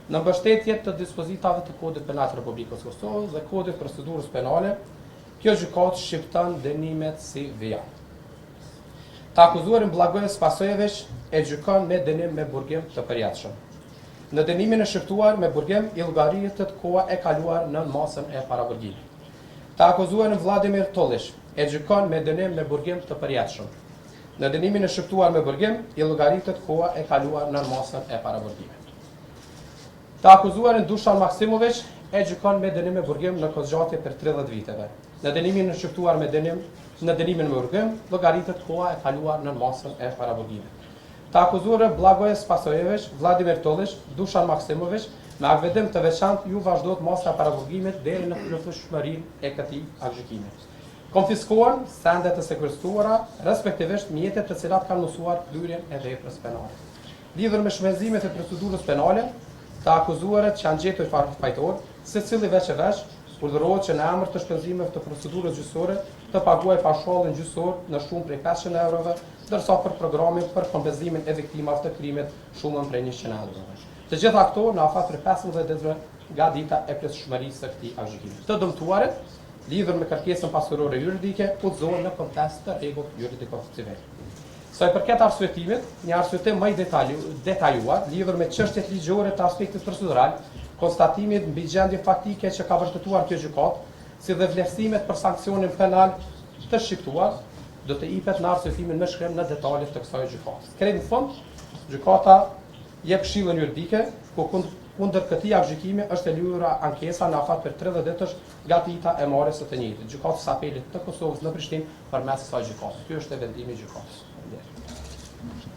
Në mbështetje të dispozitave të Kodit Penal të Republikës së Kosovës dhe Kodit të Procedurës Penale, kjo gjykatë shqipton dënimet si vijon. Të akuzuarin Bllagoje Spasojeviq e gjykon me dënim me burgim të përjetshëm. Në dënimin e shqiptuar me burgim i llogaritet koha e kaluar nën masën e paraburgimit. Të akuzuarin Vladimir Tolliq e gjykon me dënim me burgim të përjetshëm. Në dënimin e shqiptuar me burgim i llogaritet koha e kaluar nën masën e paraburgimit. Të akuzuarin Dushan Maksimoviq e gjykon me dënim me burgim në kohëzgjatje për 30 viteve. Në dënimin e shqiptuar me dënim, në dënimin me burgim llogaritet koha e kaluar nën masën e paraburgimit. Të akuzuarve Bllagoje Spasojeviq, Vladimir Tolliq, Dushan Maksimoviq, me aktvendim të veçantë ju vazhdohet masa e paraburgimit deri në plotfuqishmërinë e këtij aktgjykimi. Konfiskohen sendet e sekuestruara, respektivisht mjetet të cilat kanë mundësuar kryerjen e veprës penale. Lidhur me shpenzimet e procedurës penale, të akuzuarit që janë gjetur fajtorë, secili veç e veç, urdhërohet që në emër të shpenzimeve të procedurës gjyqësore të paguajë paushallin gjyqësor në shumë prej 500 eurove, ndërsa për programin për kompensimin e viktimave të krimit shumën prej 100 eurove. Të gjitha këto në afat prej 15 ditëve nga dita e plotësishmërisë së këtij aktgjykimi. Të dëmtuarit, lidhur me kërkesën pasurore juridike, udhëzohen në kontest të rregullt juridiko-civil. Sa i përket arsyetimit, një arsyetim më i detajuar lidhur me çështjet ligjore të aspektit procedural, konstatimit mbi gjendjen faktike që ka vërtetuar kjo gjykatë, si dhe vlerësimet për sanksionin penal të shqiptuar, do të ipet në arsyetimin me shkrim në detalet të kësaj gjykate. Krejt në fund, gjykata jep këshillën juridike, ku kundër këtij aktgjykimi është e lejuar ankesa në afat për 30 ditësh nga dita e marrjes së të njëjtit, Gjykatës së Apelit të Kosovës në Prishtinë përmes kësaj gjykate. Ky është vendimi i gjykatës. Faleminderit.